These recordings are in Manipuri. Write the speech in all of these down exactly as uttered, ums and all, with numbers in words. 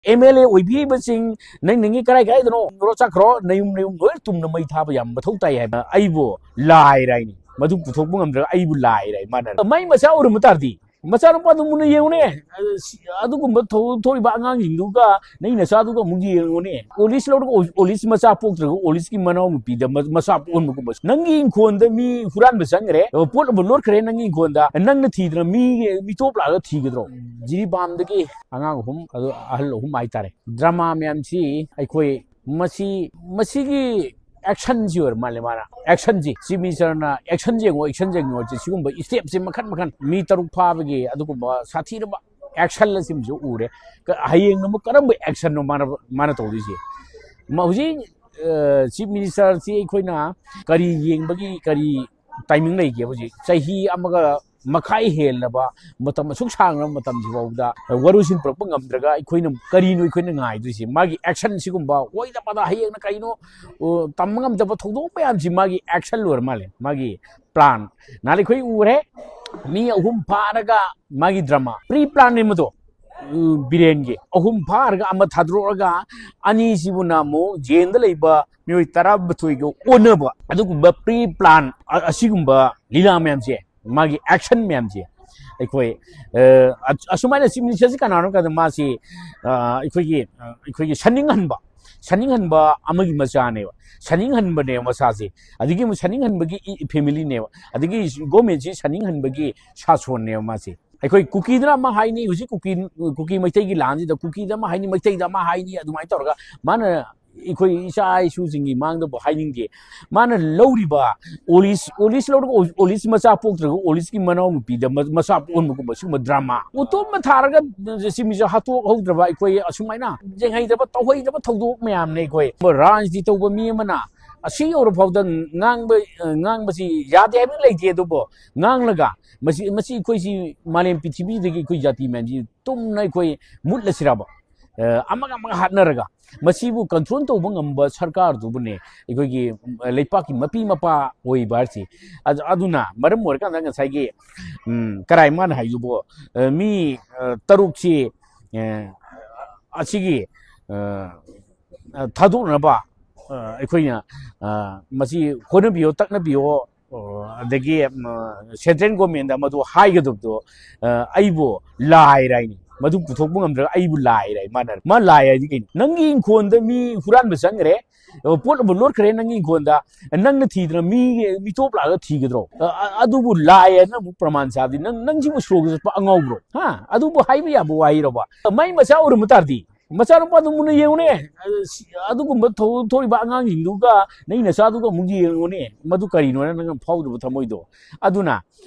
ꯑꯦꯝ ꯑꯦꯜ ꯑꯦ ꯑꯣꯏꯕꯤꯔꯤꯕꯁꯤꯡ, ꯅꯪ ꯅꯪꯒꯤ ꯀꯔꯥꯏ ꯀꯔꯥꯏꯗꯅꯣ ꯆꯠꯈ꯭ꯔꯣ, ꯅꯌꯨꯝ ꯅꯌꯨꯝ ꯂꯣꯏ ꯇꯨꯝꯅ ꯃꯩ ꯊꯥꯕ ꯌꯥꯝ ꯃꯊꯧ ꯇꯥꯏ ꯍꯥꯏꯕ꯫ ꯑꯩꯕꯨ ꯂꯥꯏꯔ ꯍꯥꯏꯅꯤ, ꯃꯗꯨ ꯄꯨꯊꯣꯛꯄ ꯉꯝꯗ꯭ꯔꯒ ꯑꯩꯕꯨ ꯂꯥꯏꯔ ꯍꯥꯏ꯫ ꯃꯥꯅ ꯃꯩ ꯃꯆꯥ ꯑꯣꯏꯔꯝꯕ ꯇꯥꯔꯗꯤ, ꯃꯆꯥꯅꯨꯄꯥꯗꯨ ꯃꯨꯟꯅ ꯌꯦꯡꯉꯨꯅꯦ꯫ ꯑꯗꯨꯒꯨꯝꯕ ꯊꯧ-, ꯊꯣꯛꯏꯕ ꯑꯉꯥꯡꯁꯤꯡꯗꯨꯒ ꯅꯪ ꯅꯆꯥꯗꯨꯒ ꯑꯃꯨꯛ ꯌꯦꯡꯉꯨꯅꯦ꯫ ꯑꯣꯂꯤꯁ ꯂꯧꯔꯒ ꯑꯣ-, ꯑꯣꯂꯤꯁ ꯃꯆꯥ ꯄꯣꯛꯇ꯭ꯔꯒ ꯑꯣꯂꯤꯁꯀꯤ ꯃꯅꯥꯎꯅꯨꯄꯤꯗ ꯃ-, ꯃꯆꯥ ꯄꯣꯛꯍꯟꯕꯒꯨꯝꯕ꯫ ꯅꯪꯒꯤ ꯏꯪꯈꯣꯜꯗ ꯃꯤ ꯍꯨꯔꯥꯟꯕ ꯆꯪꯈ꯭ꯔꯦ, ꯄꯣꯠ ꯑꯃ ꯂꯣꯠꯈ꯭ꯔꯦ ꯅꯪꯒꯤ ꯏꯪꯈꯣꯜꯗ, ꯅꯪꯅ ꯊꯤꯗꯅ ꯃꯤ ꯃꯤꯇꯣꯞ ꯂꯥꯛꯑꯒ ꯊꯤꯒꯗ꯭ꯔꯣ? ꯖꯤꯔꯤꯕꯥꯝꯗꯒꯤ ꯑꯉꯥꯡ ꯑꯍꯨꯝ, ꯑꯗꯨ ꯑꯍꯜ ꯑꯍꯨꯝ ꯍꯥꯏꯇꯥꯔꯦ꯫ ꯗ꯭ꯔꯃꯥ ꯃꯌꯥꯝꯁꯤ ꯑꯩꯈꯣꯏ ꯃꯁꯤ, ꯃꯁꯤꯒꯤ ꯑꯦꯛꯁꯟꯁꯤ ꯑꯣꯏꯔ ꯃꯥꯜꯂꯦ꯫ ꯃꯥꯅ ꯑꯦꯛꯁꯟꯁꯤ, ꯆꯤꯐ ꯃꯤꯅꯤꯁꯇꯔꯅ ꯑꯦꯛꯁꯟ ꯌꯦꯡꯉꯣ, ꯑꯦꯛꯁꯟ ꯌꯦꯡꯉꯣ ꯍꯥꯏꯁꯦ, ꯁꯤꯒꯨꯝꯕ ꯁ꯭ꯇꯦꯞꯁꯦ ꯃꯈꯟ ꯃꯈꯟ, ꯃꯤ ꯇꯔꯨꯛ ꯐꯥꯕꯒꯤ ꯑꯗꯨꯒꯨꯝꯕ ꯁꯥꯊꯤꯔꯕ ꯑꯦꯛꯁꯟ ꯑꯁꯤꯃꯁꯨ ꯎꯔꯦ꯫ ꯀ-, ꯍꯌꯦꯡꯅ ꯑꯃꯨꯛ ꯀꯔꯝꯕ ꯑꯦꯛꯁꯟꯅꯣ ꯃꯥꯅ, ꯃꯥꯅ ꯇꯧꯗꯣꯏꯁꯦ? ꯃ-, ꯍꯧꯖꯤꯛ, ꯑ, ꯆꯤꯐ ꯃꯤꯅꯤꯁꯇꯔꯁꯤ ꯑꯩꯈꯣꯏꯅ ꯀꯔꯤ ꯌꯦꯡꯕꯒꯤ, ꯀꯔꯤ ꯇꯥꯏꯃꯤꯡ ꯂꯩꯒꯦ? ꯍꯧꯖꯤꯛ ꯆꯍꯤ ꯑꯃꯒ ꯃꯈꯥꯏ ꯍꯦꯜꯂꯕ ꯃꯇꯝ, ꯑꯁꯨꯛ ꯁꯥꯡꯂꯕ ꯃꯇꯝꯁꯤꯐꯥꯎꯗ ꯋꯥꯔꯣꯏꯁꯤꯟ ꯄꯨꯔꯛꯄ ꯉꯝꯗ꯭ꯔꯒ ꯑꯩꯈꯣꯏꯅ ꯀꯔꯤꯅꯣ ꯑꯩꯈꯣꯏꯅ ꯉꯥꯏꯗꯣꯏꯁꯦ? ꯃꯥꯒꯤ ꯑꯦꯛꯁꯟ ꯁꯤꯒꯨꯝꯕ ꯑꯣꯏꯗ ꯄꯥꯗ ꯍꯌꯦꯡꯅ ꯀꯔꯤꯅꯣ, ꯑꯣ, ꯇꯝꯕ ꯉꯝꯗꯕ ꯊꯧꯗꯣꯛ ꯃꯌꯥꯝꯁꯤ ꯃꯥꯒꯤ ꯑꯦꯛꯁꯟ ꯑꯣꯏꯔ ꯃꯥꯜꯂꯦ, ꯃꯥꯒꯤ ꯄ꯭ꯂꯥꯟ꯫ ꯅꯍꯥꯟ ꯑꯩꯈꯣꯏ ꯎꯔꯦ, ꯃꯤ ꯑꯍꯨꯝ ꯐꯥꯔꯒ ꯃꯥꯒꯤ ꯗ꯭ꯔꯃꯥ ꯄ꯭ꯔꯤ ꯄ꯭ꯂꯥꯟꯅꯦ ꯃꯗꯣ꯫ ꯎ, ꯕꯤꯔꯦꯟꯒꯤ ꯑꯍꯨꯝ ꯐꯥꯔꯒ ꯑꯃ ꯊꯥꯗꯣꯔꯛꯑꯒ ꯑꯅꯤꯁꯤꯕꯨꯅ ꯑꯃꯨꯛ ꯖꯦꯜꯗ ꯂꯩꯕ ꯃꯤꯑꯣꯏ ꯇꯔꯥꯃꯥꯊꯣꯏꯒ ꯑꯣꯟꯅꯕ, ꯑꯗꯨꯒꯨꯝꯕ ꯄ꯭ꯔꯤ ꯄ꯭ꯂꯥꯟ, ꯑ-, ꯑꯁꯤꯒꯨꯝꯕ ꯂꯤꯂꯥ ꯃꯌꯥꯝꯁꯦ, ꯃꯥꯒꯤ ꯑꯦꯛꯁꯟ ꯃꯌꯥꯝꯁꯦ ꯑꯩꯈꯣꯏ, ꯑ, ꯑ-, ꯑꯁꯨꯃꯥꯏꯅ ꯆꯤꯐ ꯃꯤꯅꯤꯁꯇꯔꯁꯤ ꯀꯅꯥꯅꯣ ꯀꯥꯟꯗ ꯃꯥꯁꯤ, ꯑ, ꯑꯩꯈꯣꯏꯒꯤ, ꯑ, ꯑꯩꯈꯣꯏꯒꯤ ꯁꯟꯅꯤꯡꯍꯟꯕ, ꯁꯟꯅꯤꯡꯍꯟꯕ ꯑꯃꯒꯤ ꯃꯆꯥꯅꯦꯕ, ꯁꯟꯅꯤꯡꯍꯟꯕꯅꯦꯕ ꯃꯁꯥꯁꯦ꯫ ꯑꯗꯒꯤ ꯑꯃꯨꯛ ꯁꯟꯅꯤꯡꯍꯟꯕꯒꯤ ꯏ-, ꯐꯦꯃꯤꯂꯤꯅꯦꯕ, ꯑꯗꯒꯤ ꯒꯣꯔꯃꯦꯟꯁꯤ ꯁꯟꯅꯤꯡꯍꯟꯕꯒꯤ ꯁꯥꯁꯣꯟꯅꯦꯕ ꯃꯥꯁꯦ꯫ ꯑꯩꯈꯣꯏ ꯀꯨꯀꯤꯗꯅ ꯑꯃ ꯍꯥꯏꯅꯤ, ꯍꯧꯖꯤꯛ ꯀꯨꯀꯤ, ꯀꯨꯀꯤ ꯃꯩꯇꯩꯒꯤ ꯂꯥꯟꯁꯤꯗ ꯀꯨꯀꯤꯗ ꯑꯃ ꯍꯥꯏꯅꯤ, ꯃꯩꯇꯩꯗ ꯑꯃ ꯍꯥꯏꯅꯤ, ꯑꯗꯨꯃꯥꯏꯅ ꯇꯧꯔꯒ ꯃꯥꯅ ꯑꯩꯈꯣꯏ ꯏꯆꯥ ꯏꯁꯨꯁꯤꯡꯒꯤ ꯃꯥꯡꯗꯕꯨ ꯍꯥꯏꯅꯤꯡꯗꯦ꯫ ꯃꯥꯅ ꯂꯧꯔꯤꯕ ꯑꯣꯂꯤꯁ, ꯑꯣꯂꯤꯁ ꯂꯧꯔꯒ ꯑꯣ-, ꯑꯣꯂꯤꯁ ꯃꯆꯥ ꯄꯣꯛꯇ꯭ꯔꯒ ꯑꯣꯂꯤꯁꯀꯤ ꯃꯅꯥꯎꯅꯨꯄꯤꯗ ꯃ-, ꯃꯆꯥ ꯄꯣꯛꯍꯟꯕꯒꯨꯝꯕ ꯁꯤꯒꯨꯝꯕ ꯗ꯭ꯔꯃꯥ꯫ ꯎꯇꯣꯝꯕ ꯊꯥꯔꯒ ꯁꯤ ꯃꯤꯁꯦ ꯍꯥꯠꯇꯣꯛꯍꯧꯗ꯭ꯔꯕ ꯑꯩꯈꯣꯏ ꯑꯁꯨꯃꯥꯏꯅ ꯌꯦꯡꯍꯩꯗꯕ ꯇꯧꯍꯩꯗꯕ ꯊꯧꯗꯣꯛ ꯃꯌꯥꯝꯅꯦ꯫ ꯑꯩꯈꯣꯏ ꯔꯥꯖꯅꯤꯇꯤ ꯇꯧꯕ ꯃꯤ ꯑꯃꯅ ꯑꯁꯤ ꯌꯧꯔ ꯐꯥꯎꯗ ꯉꯥꯡꯕ, ꯉꯥꯡꯕꯁꯤ ꯌꯥꯗꯦ ꯍꯥꯏꯕ ꯂꯩꯇꯦ, ꯑꯗꯨꯕꯨ ꯉꯥꯡꯂꯒ ꯃꯁꯤ, ꯃꯁꯤ ꯑꯩꯈꯣꯏꯁꯤ ꯃꯥꯂꯦꯝ ꯄ꯭ꯔꯤꯊꯤꯕꯤꯗꯒꯤ ꯑꯩꯈꯣꯏ ꯖꯥꯇꯤ ꯃꯌꯥꯝꯁꯤ ꯇꯨꯝꯅ ꯑꯩꯈꯣꯏ ꯃꯨꯠꯂꯁꯤꯔꯕ? ꯑ, ꯑꯃꯒ ꯑꯃꯒ ꯍꯥꯠꯅꯔꯒ ꯃꯁꯤꯕꯨ ꯀꯟꯇ꯭ꯔꯣꯜ ꯇꯧꯕ ꯉꯝꯕ ꯁꯔꯀꯥꯔꯗꯨꯕꯨꯅꯦ ꯑꯩꯈꯣꯏꯒꯤ, ꯑ, ꯂꯩꯄꯥꯛꯀꯤ ꯃꯄꯤ ꯃꯄꯥ ꯑꯣꯏꯕ ꯍꯥꯏꯁꯤ꯫ ꯑꯗꯨ, ꯑꯗꯨꯅ ꯃꯔꯝ ꯑꯣꯏꯔꯀꯥꯟꯗ ꯉꯁꯥꯏꯒꯤ, ꯎꯝ, ꯀꯔꯥꯏ ꯃꯥꯅ ꯍꯥꯏꯗꯨꯕꯨ, ꯑ, ꯃꯤ, ꯑ, ꯇꯔꯨꯛꯁꯤ, ꯑ, ꯑꯁꯤꯒꯤ ꯑ, ꯑ, ꯊꯥꯗꯣꯛꯅꯅꯕ, ꯑ, ꯑꯩꯈꯣꯏꯅ, ꯑ, ꯃꯁꯤ ꯍꯣꯠꯅꯕꯤꯌꯣ, ꯇꯛꯅꯕꯤꯌꯣ, ꯑ, ꯑꯗꯒꯤ, ꯎꯝ, central government ꯇ ꯃꯗꯨ ꯍꯥꯏꯒꯗꯕꯗꯣ, ꯑ, ꯑꯩꯕꯨ ꯂꯥꯏꯔ ꯍꯥꯏꯅꯤ꯫ ꯃꯗꯨ ꯄꯨꯊꯣꯛꯄ ꯉꯝꯗ꯭ꯔꯒ ꯑꯩꯕꯨ ꯂꯥꯏꯔ ꯍꯥꯏ ꯃꯥꯅ꯫ ꯃꯥ ꯂꯥꯏ ꯍꯥꯏꯗꯤ ꯀꯩꯅꯣ? ꯅꯪꯒꯤ ꯏꯪꯈꯣꯜꯗ ꯃꯤ ꯍꯨꯔꯥꯟꯕ ꯆꯪꯈ꯭ꯔꯦ, ꯑ, ꯄꯣꯠ ꯑꯃ ꯂꯣꯠꯈ꯭ꯔꯦ ꯅꯪꯒꯤ ꯏꯪꯈꯣꯜꯗ, ꯅꯪꯅ ꯊꯤꯗꯅ ꯃꯤ, ꯃꯤꯇꯣꯞ ꯂꯥꯛꯑꯒ ꯊꯤꯒꯗ꯭ꯔꯣ? ꯑ, ꯑ, ꯑꯗꯨꯕꯨ ꯂꯥꯏ ꯍꯥꯏꯅ ꯑꯃꯨꯛ ꯄ꯭ꯔꯃꯥꯟ ꯆꯥꯕꯗꯤ ꯅꯪ, ꯅꯪꯁꯤꯕꯨ ꯁꯣꯔꯒ ꯆꯠꯄ ꯑꯉꯥꯎꯕ꯭ꯔꯣ? ꯍꯥ? ꯑꯗꯨꯕꯨ ꯍꯥꯏꯕ ꯌꯥꯕ ꯋꯥꯍꯩꯔꯕ? ꯃꯩ ꯃꯆꯥ ꯑꯣꯏꯔꯝꯕ ꯇꯥꯔꯗꯤ, ꯃꯆꯥꯅꯨꯄꯥꯗꯨ ꯃꯨꯟꯅ ꯌꯦꯡꯉꯨꯅꯦ꯫ ꯑ, ꯁꯤ-, ꯑꯗꯨꯒꯨꯝꯕ ꯊꯧ-, ꯊꯣꯛꯏꯕ ꯑꯉꯥꯡꯁꯤꯡꯗꯨꯒ ꯅꯪ ꯅꯆꯥꯗꯨꯒ ꯑꯃꯨꯛ ꯌꯦꯡꯉꯨꯅꯦ꯫ ꯃꯗꯨ ꯀꯔꯤꯅꯣ ꯅꯪ ꯐꯥꯎꯗꯕ ꯊꯃꯣꯏꯗꯣ? ꯑꯗꯨꯅ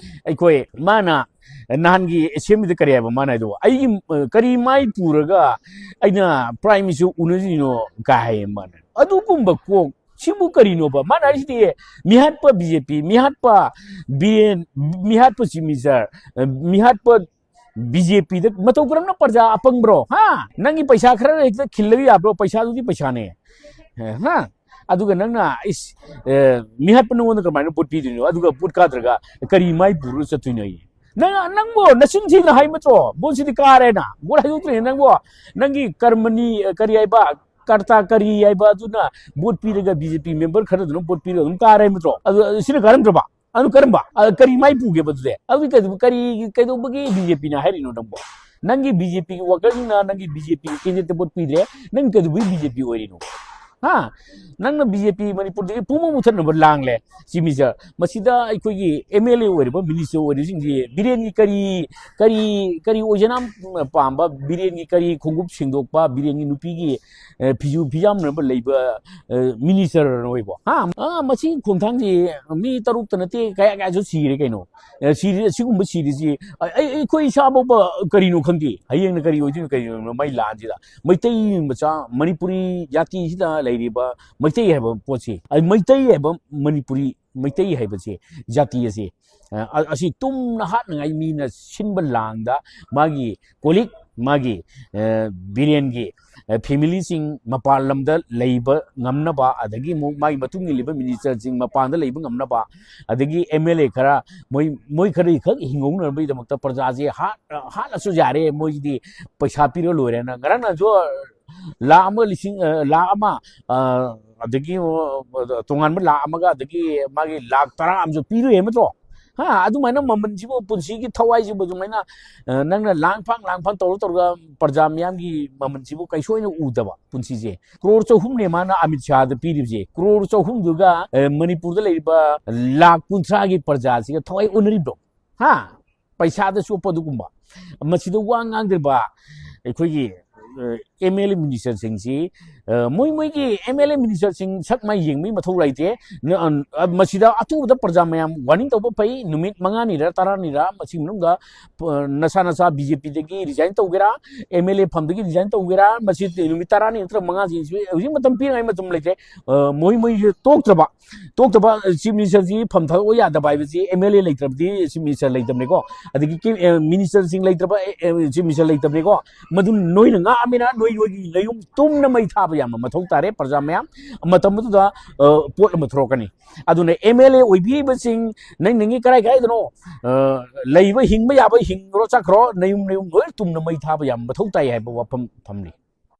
ꯑꯩꯈꯣꯏ, ꯃꯥꯅ ꯅꯍꯥꯟꯒꯤ assembly ꯗ ꯀꯔꯤ ꯍꯥꯏꯕ ꯃꯥꯅ ꯍꯥꯏꯗꯣ? "ꯑꯩꯒꯤ, ꯑ, ꯀꯔꯤ ꯃꯥꯏ ꯄꯨꯔꯒ ꯑꯩꯅ Prime Minister ꯎꯅꯗꯣꯏꯅꯣ?" ꯀꯥꯏ ꯍꯥꯏꯌꯦ ꯃꯥꯅ꯫ ꯑꯗꯨꯒꯨꯝꯕ ꯀꯣꯛ ꯁꯤꯕꯨ ꯀꯔꯤꯅꯣꯕ? ꯃꯥꯅ ꯍꯥꯏꯁꯤꯗꯤ ꯃꯤꯍꯥꯠꯄ B J P, ꯃꯤꯍꯥꯠꯄ Biren, ꯃꯤꯍꯥꯠꯄ Chief Minister, ꯃꯤꯍꯥꯠꯄ B J P ꯗ ꯃꯇꯧ ꯀꯔꯝꯅ ꯄ꯭ꯔꯖꯥ ꯑꯄꯪꯕ꯭ꯔꯣ? ꯍꯥ? ꯅꯪꯒꯤ ꯄꯩꯁꯥ ꯈꯔ ꯍꯦꯛꯇ ꯈꯤꯜꯂꯒ ꯌꯥꯕ꯭ꯔꯣ? ꯄꯩꯁꯥꯗꯨꯗꯤ ꯄꯩꯁꯥꯅꯦ꯫ ꯍꯥ? ꯑꯗꯨꯒ ꯅꯪꯅ, ꯏꯁ, ꯑꯦ, ꯃꯤꯍꯥꯠꯄ ꯅꯉꯣꯟꯗ ꯀꯃꯥꯏꯅ ꯄꯣꯠ ꯄꯤꯗꯣꯏꯅꯣ? ꯑꯗꯨꯒ ꯄꯣꯠ ꯀꯥꯗ꯭ꯔꯒ ꯀꯔꯤ ꯃꯥꯏ ꯄꯨꯔꯒ ꯆꯠꯇꯣꯏꯅꯣ ꯑꯩ? ꯅꯪ, ꯅꯪꯕꯨ ꯅꯆꯤꯟ ꯊꯤꯅ ꯍꯥꯏ ꯅꯠꯇ꯭ꯔꯣ? ꯕꯣꯠꯁꯤꯗꯤ ꯀꯥꯔꯦꯅ꯫ ꯕꯣꯠ ꯍꯥꯏꯗꯣꯛꯇ꯭ꯔꯦ ꯅꯪꯕꯨ꯫ ꯅꯪꯒꯤ ꯀꯔꯃꯅꯤ, ꯀꯔꯤ ꯍꯥꯏꯕ? ꯀꯔꯇꯥ ꯀꯔꯤ ꯍꯥꯏꯕ ꯑꯗꯨꯅ ꯕꯣꯠ ꯄꯤꯔꯒ B J P member ꯈꯔꯗꯨꯅ ꯕꯣꯠ ꯄꯤꯔꯒ ꯑꯗꯨꯝ ꯀꯥꯔꯦ ꯅꯠꯇ꯭ꯔꯣ? ꯑꯗꯨ, ꯁꯤꯅ ꯀꯥꯔꯝꯗ꯭ꯔꯕ? ꯑꯗꯨ ꯀꯔꯝꯕ? ꯑ, ꯀꯔꯤ ꯃꯥꯏ ꯄꯨꯒꯦꯕ ꯑꯗꯨꯗꯤ? ꯑꯗꯨꯗꯤ ꯀꯩꯗꯧ-, ꯀꯔꯤ, ꯀꯩꯗꯧꯕꯒꯤ B J P ꯅ ꯍꯥꯏꯔꯤꯅꯣ ꯅꯪꯕꯣ? ꯅꯪꯒꯤ B J P ꯒꯤ worker ꯁꯤꯡꯅ ꯅꯪꯒꯤ B J P ꯒꯤ candidate ꯇ ꯕꯣꯠ ꯄꯤꯗ꯭ꯔꯦ, ꯅꯪ ꯀꯩꯗꯧꯕꯒꯤ B J P ꯑꯣꯏꯔꯤꯅꯣ? ꯍꯥ? ꯅꯪꯅ B J P ꯃꯅꯤꯄꯨꯔꯗꯒꯤ ꯄꯨꯡꯃꯨ ꯃꯨꯊꯠꯅꯕ ꯂꯥꯡꯂꯦ, Chief Minister꯫ ꯃꯁꯤꯗ ꯑꯩꯈꯣꯏꯒꯤ M L A ꯑꯣꯏꯔꯤꯕ, minister ꯑꯣꯏꯔꯤꯕꯁꯤꯡꯁꯤ ꯕꯤꯔꯦꯟꯒꯤ ꯀꯔꯤ, ꯀꯔꯤ, ꯀꯔꯤ ꯑꯣꯏꯖꯅꯥꯝ ꯄꯥꯝꯕ, ꯕꯤꯔꯦꯟꯒꯤ ꯀꯔꯤ ꯈꯣꯡꯎꯞ ꯁꯦꯡꯗꯣꯛꯄ, ꯕꯤꯔꯦꯟꯒꯤ ꯅꯨꯄꯤꯒꯤ, ꯑ, ꯐꯤꯖꯨ ꯐꯤꯖꯥꯝꯅꯕ ꯂꯩꯕ, ꯑ, minister ꯑꯣꯏꯕꯣ? ꯍꯥ? ꯑ, ꯃꯁꯤ ꯈꯣꯡꯊꯥꯡꯁꯤ ꯃꯤ ꯇꯔꯨꯛꯇ ꯅꯠꯇꯦ, ꯀꯌꯥ ꯀꯌꯥꯁꯨ ꯁꯤꯔꯦ ꯀꯩꯅꯣ꯫ ꯑ, ꯁꯤꯔꯤ-, ꯑꯁꯤꯒꯨꯝꯕ ꯁꯤꯔꯤꯁꯤ ꯑꯩ, ꯑꯩ, ꯑꯩꯈꯣꯏ ꯏꯁꯥ ꯐꯥꯎꯕ ꯀꯔꯤꯅꯣ ꯈꯪꯗꯦ꯫ ꯍꯌꯦꯡꯅ ꯀꯔꯤ ꯑꯣꯏꯗꯣꯏꯅꯣ, ꯀꯔꯤꯅꯣ ꯃꯩ ꯂꯥꯟꯁꯤꯗ? ꯃꯩꯇꯩ ꯃꯆꯥ, ꯃꯅꯤꯄꯨꯔꯤ ꯖꯥꯇꯤꯁꯤꯗ ꯂꯩꯔꯤꯕ ꯃꯩꯇꯩ ꯍꯥꯏꯕ ꯄꯣꯠꯁꯤ, ꯑ, ꯃꯩꯇꯩ ꯍꯥꯏꯕ ꯃꯅꯤꯄꯨꯔꯤ, ꯃꯩꯇꯩ ꯍꯥꯏꯕꯁꯤ, ꯖꯥꯇꯤ ꯑꯁꯤ, ꯑ, ꯑ-, ꯑꯁꯤ ꯇꯨꯝꯅ ꯍꯥꯠꯅꯉꯥꯏ ꯃꯤꯅ ꯁꯤꯟꯕ ꯂꯥꯡꯗ ꯃꯥꯒꯤ colleague, ꯃꯥꯒꯤ, ꯑ, ꯕꯤꯔꯦꯟꯒꯤ, ꯐꯦꯃꯤꯂꯤꯁꯤꯡ ꯃꯄꯥꯟ ꯂꯝꯗ ꯂꯩꯕ ꯉꯝꯅꯕ, ꯑꯗꯒꯤ ꯑꯃꯨꯛ ꯃꯥꯒꯤ ꯃꯇꯨꯡ ꯏꯜꯂꯤꯕ ꯃꯤꯅꯤꯁꯇꯔꯁꯤꯡ ꯃꯄꯥꯟꯗ ꯂꯩꯕ ꯉꯝꯅꯕ, ꯑꯗꯒꯤ ꯑꯦꯝ ꯑꯦꯜ ꯑꯦ ꯈꯔ ꯃꯣꯏ ꯃꯣꯏ ꯈꯔ ꯈꯛ ꯍꯤꯡꯍꯧꯅꯕꯒꯤꯗꯃꯛꯇ ꯄ꯭ꯔꯖꯥꯁꯦ ꯍꯥꯠ ꯍꯥꯠꯂꯁꯨ ꯌꯥꯔꯦ, ꯃꯣꯏꯒꯤꯗꯤ ꯄꯩꯁꯥ ꯄꯤꯔ ꯂꯣꯏꯔꯦꯅ ꯉꯔꯥꯡ ꯅꯍꯥꯟꯁꯨ ꯂꯥꯈ ꯑꯃ ꯂꯤꯁꯤꯡ ꯂꯥꯈ ꯑꯃ ꯑꯗꯒꯤ ꯇꯣꯉꯥꯟꯕ ꯂꯥꯈ ꯑꯃꯒ ꯑꯗꯒꯤ ꯃꯥꯒꯤ ꯂꯥꯈ ꯇꯔꯥ ꯑꯃꯁꯨ ꯄꯤꯔꯨꯏ ꯅꯠꯇ꯭ꯔꯣ? ꯍꯥ, ꯑꯗꯨꯃꯥꯏꯅ ꯃꯃꯜꯁꯤꯕꯨ, ꯄꯨꯟꯁꯤꯒꯤ ꯊꯋꯥꯏꯁꯤꯕꯨ ꯑꯗꯨꯃꯥꯏꯅ ꯅꯪꯅ ꯂꯥꯡ ꯐꯥꯡ ꯂꯥꯡ ꯐꯥꯡ ꯇꯧꯔ ꯇꯧꯔꯒ ꯄ꯭ꯔꯖꯥ ꯃꯤꯌꯥꯝꯒꯤ ꯃꯃꯜꯁꯤꯕꯨ ꯀꯩꯁꯨ ꯑꯣꯏꯅ ꯎꯗꯕ ꯄꯨꯟꯁꯤꯁꯦ꯫ ꯀ꯭ꯔꯣꯔ ꯆꯍꯨꯝꯅꯦ ꯃꯥꯅ ꯑꯃꯤꯠ ꯁꯥꯍꯗ ꯄꯤꯔꯤꯕꯁꯦ꯫ ꯀ꯭ꯔꯣꯔ ꯆꯍꯨꯝꯗꯨꯒ ꯃꯅꯤꯄꯨꯔꯗ ꯂꯩꯔꯤꯕ ꯂꯥꯈ ꯀꯨꯟꯊ꯭ꯔꯥꯒꯤ ꯄ꯭ꯔꯖꯥꯁꯤꯒ ꯊꯋꯥꯏ ꯑꯣꯟꯅꯔꯤꯕ꯭ꯔꯣ? ꯍꯥ? ꯄꯩꯁꯥꯗ ꯆꯣꯞꯄ ꯑꯗꯨꯒꯨꯝꯕ꯫ ꯃꯁꯤꯗ ꯋꯥ ꯉꯥꯡꯗ꯭ꯔꯤꯕ ꯑꯩꯈꯣꯏꯒꯤ ꯑꯦꯝ ꯑꯦꯜ ꯑꯦ ꯃꯤꯅꯤꯁꯇꯔꯁꯤꯡꯁꯤ, ꯃꯣꯏ ꯃꯣꯏꯒꯤ ꯑꯦꯝ ꯑꯦꯜ ꯑꯦ ꯃꯤꯅꯤꯁꯇꯔꯁꯤꯡ ꯁꯛ ꯃꯥꯏ ꯌꯦꯡꯕꯒꯤ ꯃꯊꯧ ꯂꯩꯇꯦ꯫ ꯃꯁꯤꯗ ꯑꯊꯨꯕꯗ ꯄ꯭ꯔꯖꯥ ꯃꯌꯥꯝ ꯋꯥꯔꯅꯤꯡ ꯇꯧꯕ ꯐꯩ꯫ ꯅꯨꯃꯤꯠ ꯃꯉꯥꯅꯤꯔ ꯇꯔꯥꯅꯤꯔ ꯃꯁꯤꯒꯤ ꯃꯅꯨꯡꯗ ꯅꯁꯥ ꯅꯁꯥ ꯕꯤ ꯖꯦ ꯄꯤꯗꯒꯤ ꯔꯤꯖꯥꯏꯟ ꯇꯧꯒꯦꯔꯥ, ꯑꯦꯝ ꯑꯦꯜ ꯑꯦ ꯐꯝꯗꯒꯤ ꯔꯤꯖꯥꯏꯟ ꯇꯧꯒꯦꯔꯥ, ꯃꯁꯤ ꯅꯨꯃꯤꯠ ꯇꯔꯥꯅꯤ ꯅꯠꯇ꯭ꯔꯒ ꯃꯉꯥꯁꯤ ꯍꯧꯖꯤꯛ ꯃꯇꯝ ꯄꯤꯅꯉꯥꯏ ꯃꯇꯝ ꯂꯩꯇ꯭ꯔꯦ꯫ ꯃꯣꯏ ꯃꯣꯏꯁꯦ ꯇꯣꯛꯇ꯭ꯔꯕ ꯇꯣꯛꯇꯕ ꯆꯤꯐ ꯃꯤꯅꯤꯁꯇꯔꯁꯤ ꯐꯝ ꯊꯥꯗꯣꯛꯑꯣ ꯌꯥꯗꯕ ꯍꯥꯏꯕꯁꯤ ꯑꯦꯝ ꯑꯦꯜ ꯑꯦ ꯂꯩꯇ꯭ꯔꯕꯗꯤ ꯆꯤꯐ ꯃꯤꯅꯤꯁꯇꯔ ꯂꯩꯇꯕꯅꯤꯀꯣ꯫ ꯑꯗꯒꯤ ꯃꯤꯅꯤꯁꯇꯔꯁꯤꯡ ꯂꯩꯇ꯭ꯔꯕ ꯆꯤꯐ ꯃꯤꯅꯤꯁꯇꯔ ꯂꯩꯇꯕꯅꯤꯀꯣ꯫ ꯃꯗꯨ ꯅꯣꯏꯅ ꯉꯥꯛꯑꯃꯤꯅ ꯅꯣꯏ ꯅꯣꯏꯒꯤ ꯅꯌꯨꯝ ꯇꯨꯝꯅ ꯃꯩ ꯊꯥꯕ ꯌꯥꯝꯕ ꯃꯊꯧ ꯇꯥꯔꯦ ꯄ꯭ꯔꯖꯥ ꯃꯌꯥꯝ꯫ ꯃꯇꯝ ꯑꯗꯨꯗ ꯄꯣꯠ ꯑꯃ ꯊꯣꯔꯛꯀꯅꯤ꯫ ꯑꯗꯨꯅ ꯑꯦꯝ ꯑꯦꯜ ꯑꯦ ꯑꯣꯏꯕꯤꯔꯤꯕꯁꯤꯡ ꯅꯪ ꯅꯪꯒꯤ ꯀꯔꯥꯏ ꯀꯔꯥꯏꯗꯅꯣ ꯂꯩꯕ ꯍꯤꯡꯕ ꯌꯥꯕ ꯍꯤꯡꯈ꯭ꯔꯣ ꯆꯠꯈ꯭ꯔꯣ, ꯅꯌꯨꯝ ꯅꯌꯨꯝ ꯂꯣꯏ ꯇꯨꯝꯅ ꯃꯩ ꯊꯥꯕ ꯌꯥꯝꯕ ꯃꯊꯧ ꯇꯥꯏ ꯍꯥꯏꯕ ꯋꯥꯐꯝ ꯊꯝꯂꯤ꯫